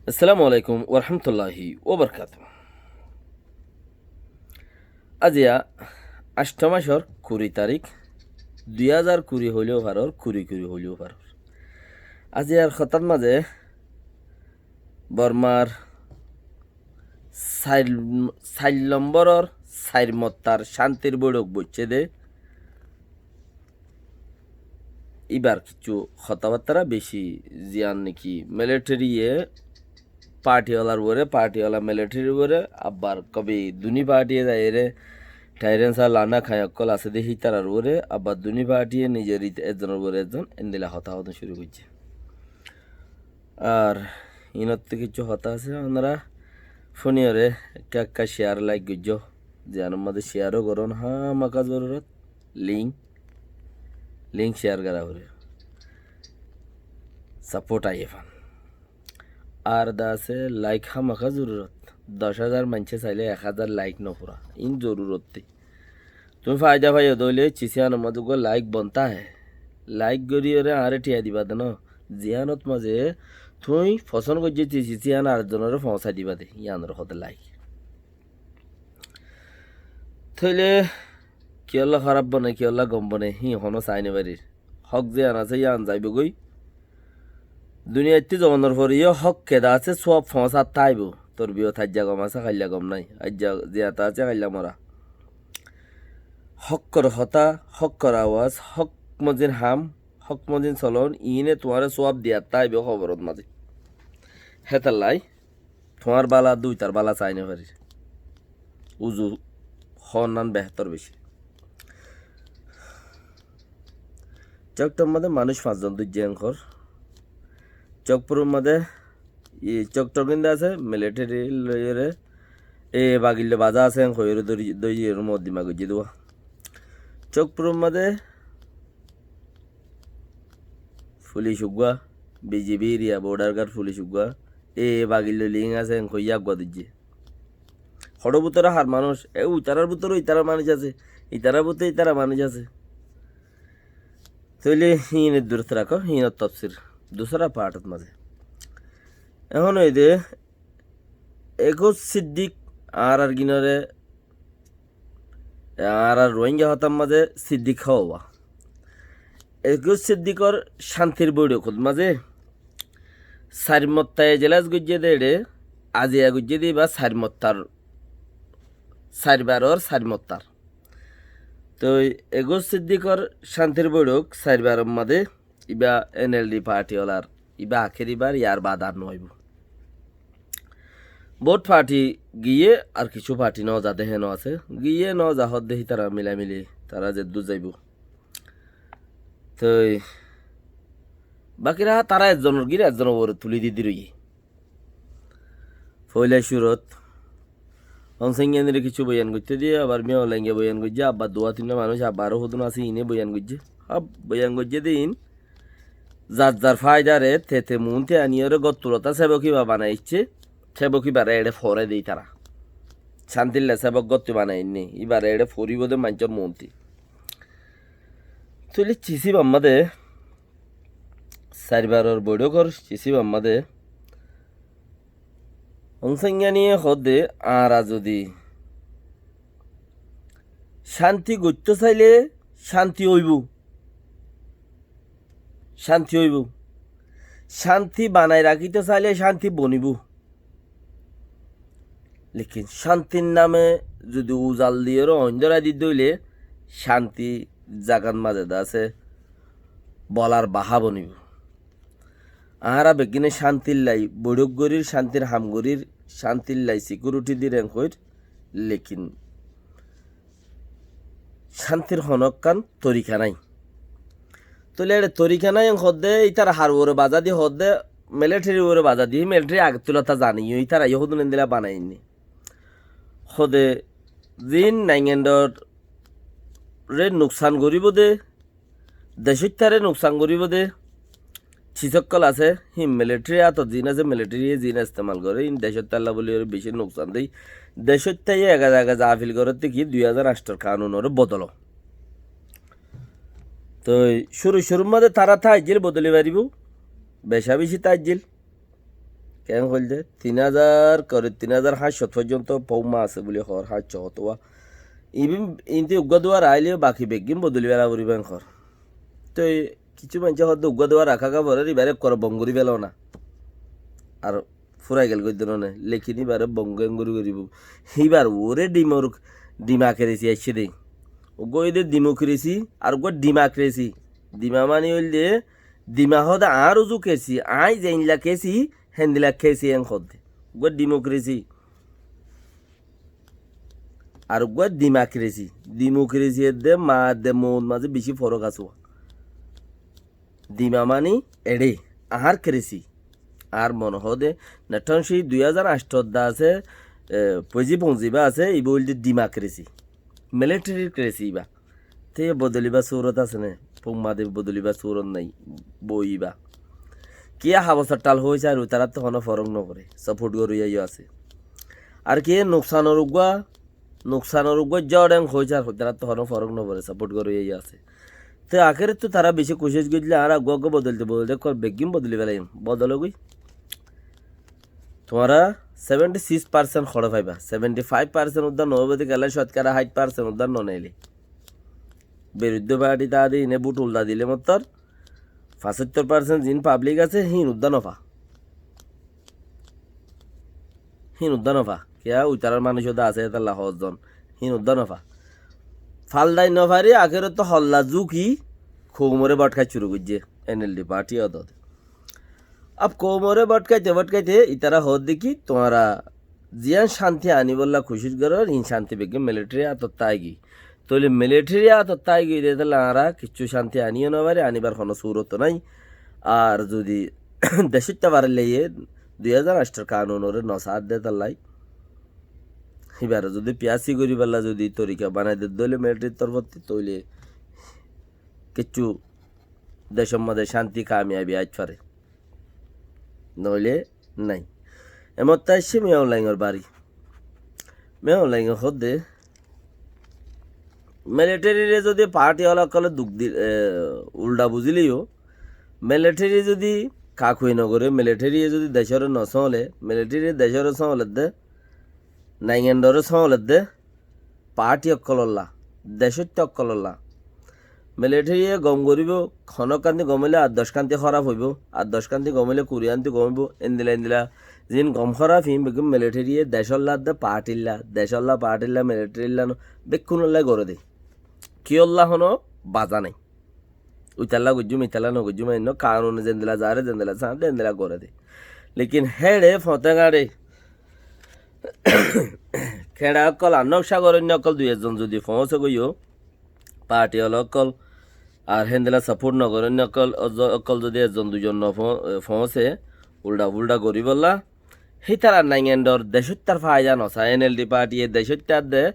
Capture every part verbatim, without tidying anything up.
Assalamu alaikum warahmatulláhi wabarakátuhu. Aziya añctho macór kuri tarík, dui házar kuri hoiléo farór, kuri kuri hoiléo farór. Aziyar hotár mazé Bormar sair, sair lombóror sair mottar cántir boiçók boiccé dé. Íbar kissú hotábattára bicí, ziyán niki militariye partiwalar uore, partiwala militarir uore, abbar kobi duní partiye zaiyóre, thairensar lana khañi ókkol asé dé hítarar uore, abbar duní partiye nizor it-, ezzonor uore ezzon, endilla hotá hoódon cúru goijjé. Ar inottú kissú hotá asé, onora fúniyóre ekka ekka share, like goijjó. Ziyánor mazé share ó gorón hámaka zorurot, link, link share gorá foré. Support aiyé fán. Ar de asé like hámaka zorurot. Doc házar maincé sailé ek házar like nofúra. Iín zorurot dé. Tuñí faida faiyó dé óile, cis yíanor mazé uggúa like bonta hé. Like goríyoré añáre thiañ diba dé no. Ziyánot mazé tuñí fosón goijjé cis yían ar ekzonoré foóñsai diba dé. Yíanoré hoó dé like. Tóile kiyólla hóraf bone, kiyólla gom bone, híin honó sai nofarir. Hók ziyán asé, yían zaibói. Duniyaittú zoonor fore yó hók keda asé, sóab foóñsat táibo. Torbiyot aijja gom asé, kailla gom nái. Aijja ziyata asé, kailla mora. Hókkor hotá, hókkor awaz, hók mozin ham, hók mozin solon, iíne tuáñre sóab diyat táibo hóborot mazé. Hétallai tuáñr bála dé uitar bála sai nofarir. Uzu hoónnan behétor bicí. Coktor mazé manúic fañszon dóijje enkor. Cokfuror mazé, i, coktor gín dé asé, militari loiyóre, e bagilló bazá asé en hoiyóre dóri, dóiyore moddima goijjé dé uá. Cokfuror mazé fulic uggúa, B G B area, border guard fulic uggúa, e bagilló link asé en hoiyé aggúa dóijje. Hoçé bútore har manúic, e itarar bútore itarar manúic asé, itarar bútore itarar manúic asé. Tóile híin eddur rakó, híinor tofsir dusra partot mazé. Ehón óiye dé Egus Siddik, añárar gínoré, añárar Rohingya hotár mazé Siddik hoó. Egus Siddikor cántir boiçókot mazé sair motta ejelas goijjé dé eçé, aziya goijjé dé íba sair mottar, sair baror sair mottar. Toi Egus Siddikor cántir boiçók sair baror mazé íba N L D parti olar, íba akéri bar, yar baade ar no óibo. Bout parti giyé ar kissú parti no za dé héno asé, giyé no za hoó dé hítara milamili, tara zeddúr zaibo. Toi bakira tara ezzonor gín ezzonor uore tuli di di roiyé. Foila cúrot Ong San Suu Kyi re kissú boyan goitté diyé, abar Min Aung Hlaing ye boyan goijjé, abar duwá tinnwá manúic abar aró hodún asé, iíne boyan goijjé. Hab, boyan goijjé dé iín zar zar faidare tete muúnte aniyóre gottulotá sebok íba banaiccé, sebok íbare eçé foré dé ítara. Cántilla sebok gottu banainé, íbare eçé foribóu dé maincór muúnti. Tóile cisí bamma dé, sair baror boiçókor cisí bamma dé, Ong San Suu Kyi ye hoó dé, añára zodi cánti goittó sailé cánti óibou. Cánti óibou. Cánti banai rakíto sailé cánti bonibóu. Lekin cántir name zodi uzal diyóre oindóra di dóile cánti zagat mazé dé asé bolar baha bonibóu. Añára beggíne cántillai boiçók gorír, cántir ham gorír, cántillai sikiuriti dir en hoir, lekin cántir honókkan torika nái. Tóile eçé torika nái en hoó dé, ítara har uore bazá di hoó dé, militarir uore bazá di, militari agettú lota zane, ítara yó hodún endilla banainé. Hoó dé, ziín naingendoré nuksan goríbou dé, decóittare nuksan goríbou dé, cis ókkol asé, híin militari átot ziín asé, militariye ziín estemal goré, híin decóittalla bóli goré bicí nuksan dé. Decóittaye ega zaga za afil gorótte ki dui házar añctor kanunoré bodolo. Toi cúru cúrur mazé tará táijjil bodoli faribóu, becá bicí táijjil. Keén hoilde, tin házar kori, tin házar háñt cót foijjonto foumma asé buli hoór, háñt cót hoór. Ibá, iín te uggúa duwar aile baki beggín bodoli fela foribó en hoór. Toi kissú maincé hoódde uggúa duwar raká forer, ibáre ekkuare bong gorí feló na. Ar furai gel goi dóno ne, lekin ibáre bong gorí gorí goríbo. Híbar uore dimor-, dimakresi aiccé de. Uggúa óilde dimokresi, ar uggúa dimakresi. Dima mani óilde, dima hoóde añár uzu kesi, aññí zeilla kesi, héndilla kesi en hoódde. Uggúa dimokresi. Ar uggúa dimakresi. Dimokresi edde ma edde mout mazé bicí forók asé. Dima mani eçé, añár kresi. Ar mone hoóde, neṭṭón ci dui házar añctó dda asé, e, foizi foñzi ba asé, ibá óilde dimakresi. Militerir kresi ibá. Te bodolibar surot asé né? Foumma de bodolibar surot nái. Boi ibá. Kiyá habosor thal hoóice ar utarattu honó forók noforé. Saport goróiya yó asé. Ar kiyé nuksanor uggúa, nuksanor uggúa zór en hoóice ar utarattu honó forók noforé. Saport goróiya yó asé. Te akérottú tará bicí kucíc goillé añára uggúa uggúa bodolite bodolite kor beggín bodoli felaiyum. Bodoló goi. Tuáñra seventy six percent hoçé faiba, seventy five percent uddá noóibo de kiyólla cótkara háit percent uddá noneile. Biruddé parti taáde ine bút ulda dile mottor fañsóttor percent ziín pablik asé, híin uddá nofa. Híin uddá nofa. Kiyá, uitarár manúic uddá asé, étalla hoózzon. Híin uddá nofa. Faldai nofari, akérottú holla zúki, koumoré botkai curu goijjé, NLD parti odode. Ab koumoré botkaite botkaite itará hoódde ki, tuáñra ziyán cánti aníbolla kucíc gorór, híin cánti beggín militeri átot táigiyói. Tóile militeri átot táigiyói de étalla añára kiccú cánti aníyo nofari, aníbar honó surot nái. Ar zudi decóitta faráillaiye dui házar añctor kanunoré nosaádde étallai, híbaré zudi piyasi goríbolla zudi torika banai de dóile militerir torfótti, tóile kiccú decór mazé cánti kamiyabi aitfare. Noóile nái. Emottá aiccé Miyaulaingor bari. Miyaulainge hoódde, militerire zudi parti ola ókkole duk di-, e, ulda buzíle yó, militeri zudi kakui nogoré, militeri zudi decóre nosóole, militeri decóre sóoledde, naingendore sóoledde, parti ókkolólla, decóitta ókkolólla. Militeri ye gom goríbo, honókkanti gom óile ar dockkanti hóraf óibo, ar dockkanti gom óile kuriyánti gom óibo, endila endila. Ziín gom hóraf iín beggún militeri ye decólla de partilla, decólla partilla, militerilla no, bekkúnolla goré de. Kiyólla honó baza nái. Uitalla goijjúm, italla nogoijjúm, ainno kanune zendila zaré, zendila sañde, endila goré de. Lekin héçe foñte gañçe keñça ókkol ar nokca goróinna ókkol dui ezzon zudi foóñse goiyó, parti ola ókkol ar héndila saport nogoróinna ókkol, ókko-, ókkol zudi ezzon duizon no fo-, foóñse, ulda-fulda goríbolla, hítara naingendor decóittar faida nosá, NLD partiye decóittar de,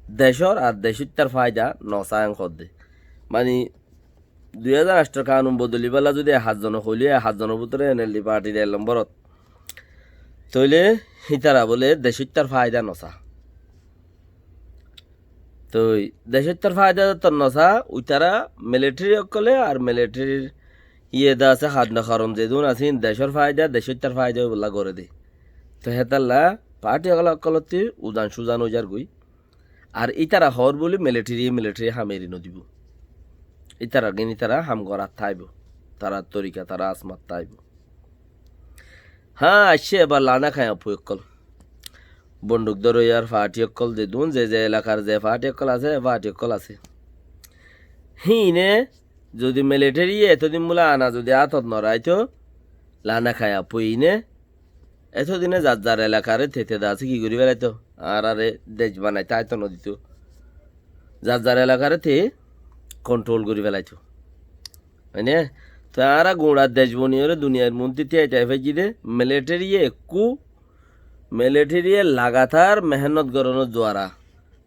decór ar decóittar faida nosá en hoódde. Mani, dui házar añctor kanun bodolibálla zudi ek házar zone hoilé, ek házar zonor bútore NLD partir ek lomborot. Tóile hítara bóle decóittar faida nosá. Toi decóittar faida zettót nosá, uitara militeri ókkole ar militerir iye de asé, hádna horon zedún asé, decór faida, decóittar faida óibolla goré de. Toi hétalla parti ókkol ókkolottí udan-sudan óizar goi. Ar ítara hoór bóli militeri, militeri ham eri nodibó. Ítarar gín ítara ham gorát táibo. Tarar torika, tara asmat táibo. Há, aiccé ebar lana kaiya fui ókkol. Bonduk dóroiyar parti ókkol zedún, ze ze elakar ze parti ókkol asé, e parti ókkol asé. Híine zudi militeri ye etodin bóle ana zudi átot noraito, lana kaiya fui ine etodine zar zar elakare tete de asé ki gorí felaito, añárare dec banaito aito nodito. Zar zar elakare te kontrol gorí felaito. Óine? Toi añára guñça dec boniyóre duniyair muúntu tíai tíai faijjí de, militeri ye ekkú, militeri ye lagatar mehénnot gorónor duara,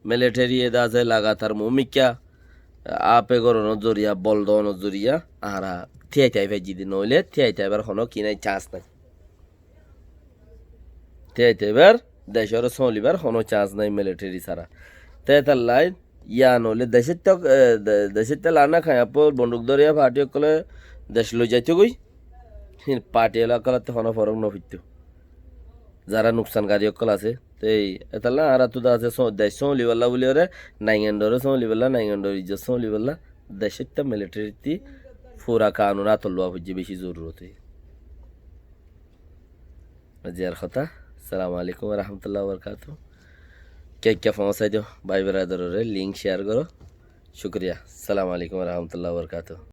militeri ye de asé lagatar muúmikká, ape gorónor zoriya, bol doonor zoriya, añára tíai tíai faijjí de, noóile tíai táibar honó ki nái, cans nái. Tíai táibar, decóre sólibar honó cans nái militeri sára. Te étalla yián óile decóitta, e, de-, decóitta lana kaiya fui bonduk dóroiya parti ókkole dec loi zaito goi, hín parti ola ókkolottú honó forók nofoittó. Zará nuksangari ókkol asé, te ei, etolla añárattú de asé, só-, dec sómbolibálla buli óre, naingandoré sómbolibálla, naingandor izzot sómbolibálla, decótta militarittí fura kanun átot luwa foijjé, beci zorurot. Aijjar hotá. Assalamu alaikum wa rahmatullahi wa barakatuhu. Kekka foóñsai do, bái beradororé link share goró. Cúkuriya. Assalamu alaikum wa rahmatullahi wa barakatuhu.